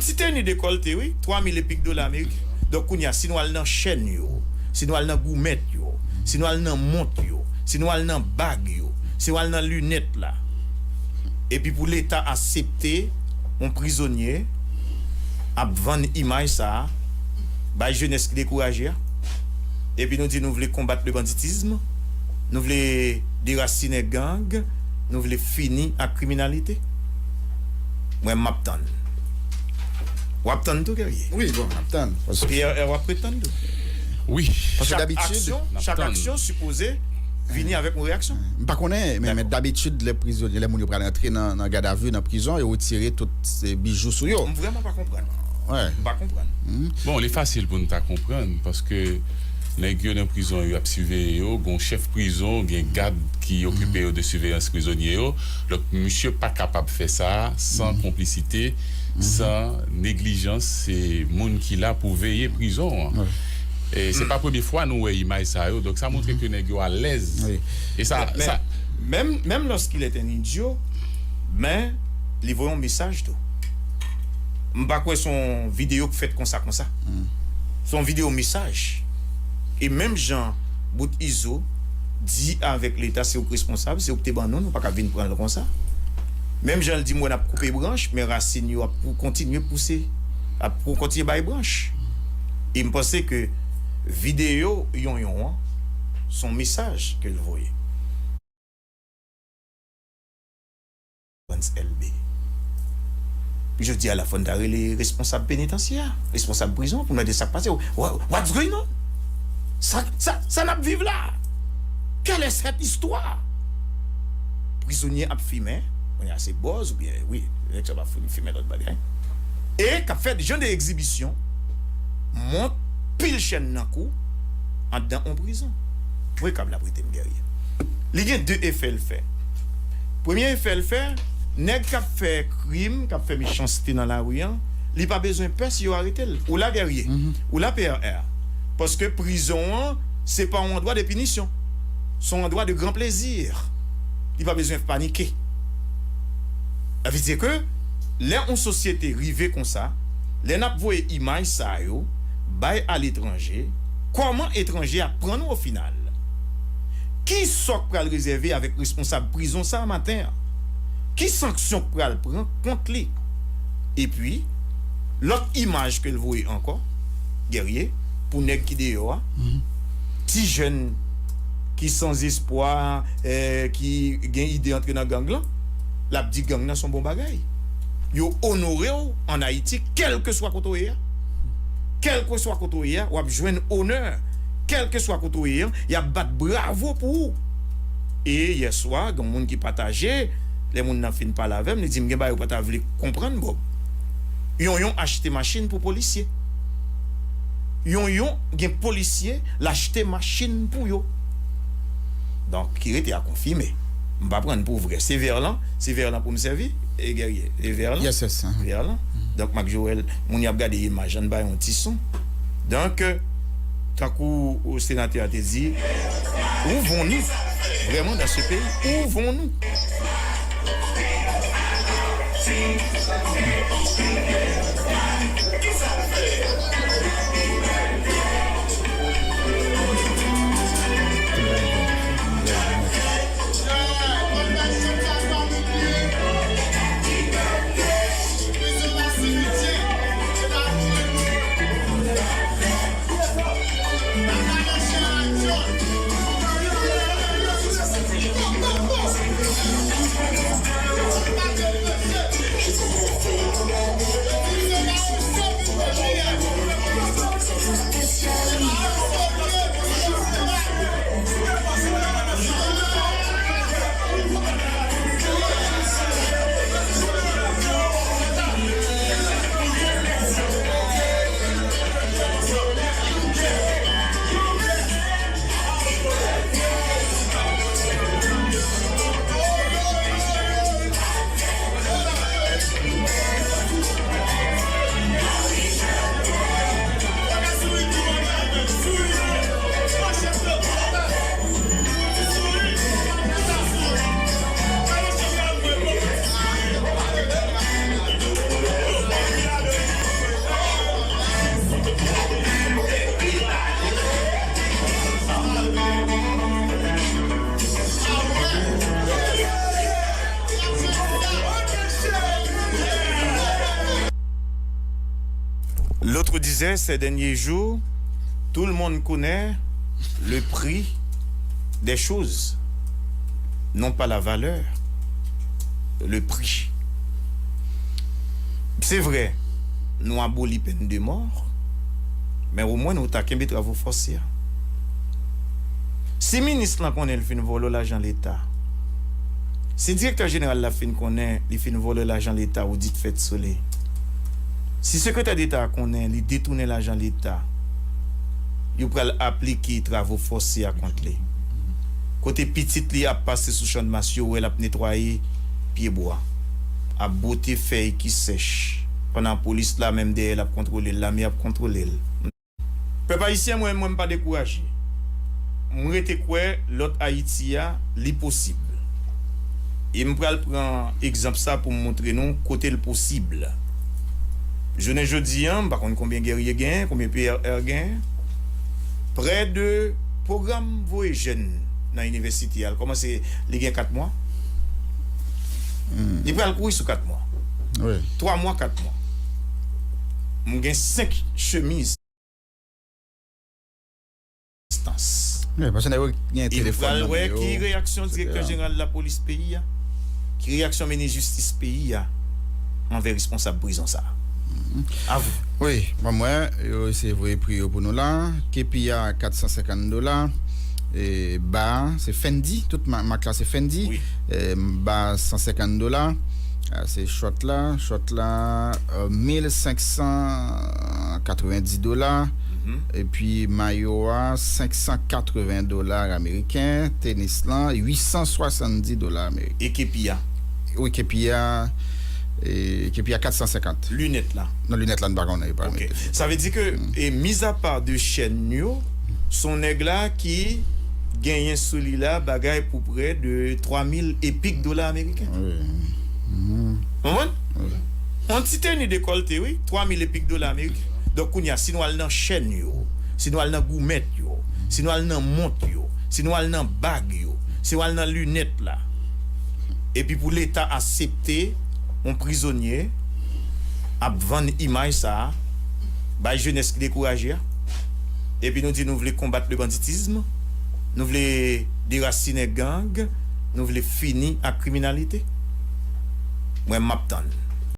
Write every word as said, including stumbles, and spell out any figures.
Ti teni dekòlte, wi, twa mil e pik dola ameriken. Donk, kounye a, si nou al nan chèn yo, si nou al nan goumèt yo, si nou al nan mont yo, si nou al nan bag yo, si nou al nan linèt la, epi pou Leta aksepte yon prizonye ap vann imaj sa a, bay jenès ki dekouraje a, epi nou di nou vle konbat le banditisme, nou vle derasinen gang, nou vle fini ak kriminalite. Mwen, m ap tann. W ap tann tou, Guerrier? Wi, bon, m ap tann. Paske Pierre, w ap ret tann tou? Wi. Paske chak dabitid, aksyon, chak aksyon sipoze vini avèk yon reyaksyon. M pa konnen, men, men dabitid, lè prizonye, lè moun yo pral antre nan, nan gadavi, nan prizon, yo retire tout se bijou sou yo. M vrèman pa konprann. M pa konprann. Bon, li fasil pou n ta konprann, paske nèg yo nan prizon yo ap siveye yo, gon chèf prizon, gen gad ki okipe yo de siveyans prizonye yo. Donk, misye pa kapab fè sa san konplisite, san neglijans se moun ki la pou veye prizon an. E se pa premye fwa nou wè imaj sa yo, donk sa montre ke nèg yo alèz. E sa, sa, Menm, menm lorsqu'il est un idiot, men li voye yon mesaj tou. M pa kwè se yon videyo k fèt konsa konsa. Se yon videyo mesaj. E menm jan bout Izo di avèk Leta, se ou k responsab, se ou k te ban nou, nou pa ka vin pran l konsa. Menm jan l di m wè n ap koupe branch, men rasin yo ap pou kontinye pouse, ap pou kontinye bay branch. E m panse ke videyo Yonyon an, se yon mesaj ke l voye. Frantz Elbé. Jodi a la fò n ta rele responsab penitansye a, responsab prizon pou n mande sa k pase. What's going on? Sa, sa, sa n ap viv la? Quelle est cette histoire? Prizonye ap fimen, kounye a se bòz oubyen, wi, nèg sa ap fimen lòt bagay. E k ap fè jan de egzibisyon, mont, pil chèn nan kou, anndan on prizon. Mwen kab la prete m Guerrier. Li gen de efè l fè. Premye efè l fè, nèg k ap fè krim, k ap fè mechanste nan lari an, li pa bezwen pè si yo arete l. Ou la Guerrier, ou la P R R. Paske prizon an, se pa yon andwa de pinisyon. Se yon andwa de gran plezi. Li pa bezwen panike. Sa vle di ke lè yon sosyete rive konsa, lè n ap voye imaj sa yo bay aletranje, kòman etranje ap pran nou ofinal? Ki sò k pral rezève avèk responsab prizon sa a maten an? Ki sanksyon k pral pran kont li? Epi, lòt imaj ke l voye ankò, Guerrier, pou nèg ki deyò a, ti jèn ki sanzespwa, ki gen ide antre nan gang lan, l ap di gang nan se yon bon bagay. Yo onore w ann Ayiti, kèlkeswa kote w ye a. Kèlkeswa kote w ye a, w ap jwenn onè. Kèlkeswa kote w ye a, y ap bat bravo pou ou. E yèswa, gen yon moun ki pataje, lè moun nan fin pale avè m, li di m gen bagay ou pa ta vle konprann, Bob. Yonyon achte machin pou polisye. Yonyon gen polisye, l achte machin pou yo. Donk, ki rete a konfime. M pa pran n pou vrè. Se vè lan, se vè lan pou m sèvi, e Guerrier. Se vè lan? Vè lan. Donk, Marc Joël, moun y ap gade imaj, ann bay yon ti son. Donk, tankou senatè a te di, où vont-nous? Vraiment, dans ce pays, où vont-nous? L'autre disait, ces derniers jours, tout le monde connaît le prix des choses, non pas la valeur, le prix. Se vre, nou aboli pèn de mò, men omwen nou ta kenbe travo fòse a. Si minis lan konnen l fin vòlò lajan leta, si direktè jeneral la fin konnen li fin vòlò lajan leta, odit fèt sou li, si sekretè deta a konnen li detounen lajan leta, yo pral aplike travo fòse a kont li. Kote pitit li ap pase sou Channmas, yo wè l ap netwaye pyebwa, ap bwote fèy ki sèch, pandan polis la menm dèyè l ap kontwole l, lame ap kontwole l. Pèp ayisyen, mwen, mwen, m pa dekouraje. M rete kwè lòt Ayiti a, li posib. E m pral pran egzanp sa pou m montre nou kote l posib. Jounen jodi a, m pa konn konbyen Guerrier genyen, konbyen P R R genyen. Prè de pwogram voye jèn nan inivèsite a, l kòmanse, li gen kat mwa. Li pral kouri sou kat mwa. Twa mwa, kat mwa. M gen senk chemiz. Enstans. Wi, paske nèg yo gen telefòn nan men yo, et cetera. E nou pral wè ki reyaksyon direktè jeneral lapolis peyi a, ki reyaksyon minis jistis peyi a anvè responsab prizon sa a. A vous. Wi, bon, mwen, yo eseye voye pri yo pou nou la. Kepi a, kat san senkant dola. E ba, se Fendi, tout ma-, mak la se Fendi. Wi. E ba, san senkant dola. A, se chòt la, chòt la, e, mil senk san katrevenndis dola. Epi mayo a, senk san katreven dola ameriken. Tenis lan, uit san swasanndis dola ameriken. E kepi a? Wi, kepi a, e, kepi a kat san senkant. Linèt la? Non, linèt la, n pa konnen, yo pa mete. Sa vle di ke, e, mizapa de chèn yo, se yon nèg la ki genyen sou li la bagay pou prè de twa mil epik dola ameriken. Wi. Konprann? Wi. Yon ti teni dekòlte, wi, twa mil epik dola ameriken. Donk, kounye a, si nou al nan chèn yo, si nou al nan goumèt yo, si nou al nan mont yo, si nou al nan bag yo, si nou al nan linèt la, epi pou Leta aksepte yon prizonye ap vann imaj sa a, bay jenès ki dekouraje a, epi nou di nou vle konbat le banditisme, nou vle derasinen gang, nou vle fini ak kriminalite. Mwen, m ap tann.